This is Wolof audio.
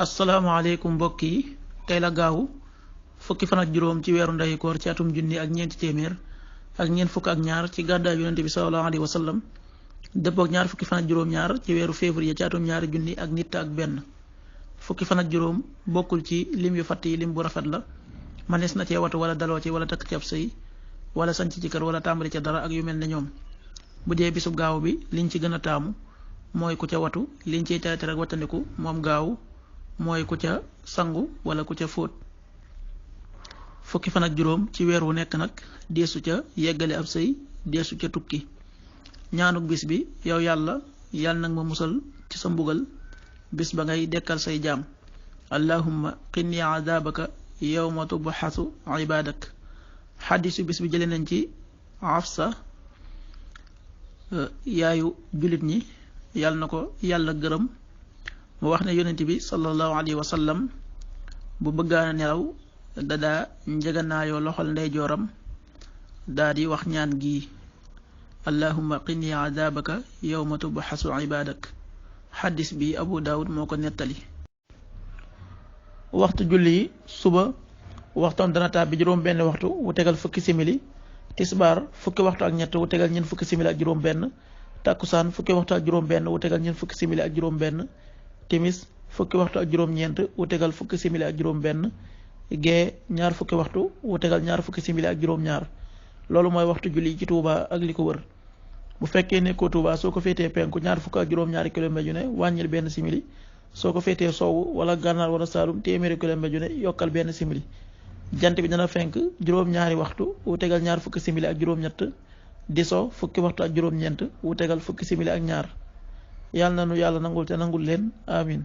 asalaamaaleykum mbokk yi tey la gaaw fukki fan ak juróom ci weeru ndeyu koor ci atum junni ak ñeenti téeméer ak ñeent fukk ak ñaar ci gàddaay yonente bi sallallahu alayhi wa sallam dëppook ñaar fukki fan ak juróom-ñaar ci weeru février ci atum ñaari junni ak nit ak benn. fukki fan ak juróom bokkul ci lim yu fatt yi lim bu rafet la manees na cee watu wala daloo ci wala takk ci ab sëy wala sanc ci kër wala tàmbali ca dara ak yu mel ne ñoom. bu dee bisub gaaw bi liñ ci gën a taamu mooy ku ca watu liñ ciy tere rek wattandiku moom gaaw mooy ku ca sangu wala ku ca fóot. fukki fan ak juróom ci weer wu nekk nag deesu ca yeggale ab sëy deesu ca tukki. ñaanuk bis bi yow yàlla nag ma musal ci sa mbugal bis ba ngay dekkal say jaam. allahumma qinni adabaka yawma tubxasu ibadak. xaddisu bis bi jële nañ ci Afsa yaayu jullit ñi yàlla na ko yàlla gërëm mu wax ne yonent bi sallallahu alayhi wa sallam bu bëggaana nelaw dadaa njeganaayoo loxol ndeyjooram daa di wax ñaan gi allahumma qini adabaka yawma tubxasu ibadak. xaddis bi Abu Daawud moo ko nettali. waxtu julli yi suba waxtoon dana tàbbi juróom benn waxtu wu tegal fukki simili, tisbaar fukki waxtu ak ñett wu tegal ñeent fukki simili ak juróom benn, takkusaan fukki waxtu ak juróom benn wu tegal ñeent fukki simili ak juróom benn, timis fukki waxtu ak juróom ñeent wu tegal fukki simili ak juróom benn, gee ñaar fukki waxtu wu tegal ñaar fukki simili ak juróom ñaar. loolu mooy waxtu julli ci Touba ak li ko wër. bu fekkee nekkoo Touba soo ko féetee penku ñaar fukk ak juróom-ñaari kilomètre yu ne wàññil benn simili, soo ko féetee sowwu wala gànnaar wala saalum téeméeri kilomètre yu ne yokkal benn simili. jant bi dana fenk juróom-ñaari waxtu wu tegal ñaar fukki simili ak juróom-ñett, di so fukki waxtu ak juróom-ñeent wu tegal fukki simili ak ñaar. yàlla na nu yàlla nangul te nangul leen amin.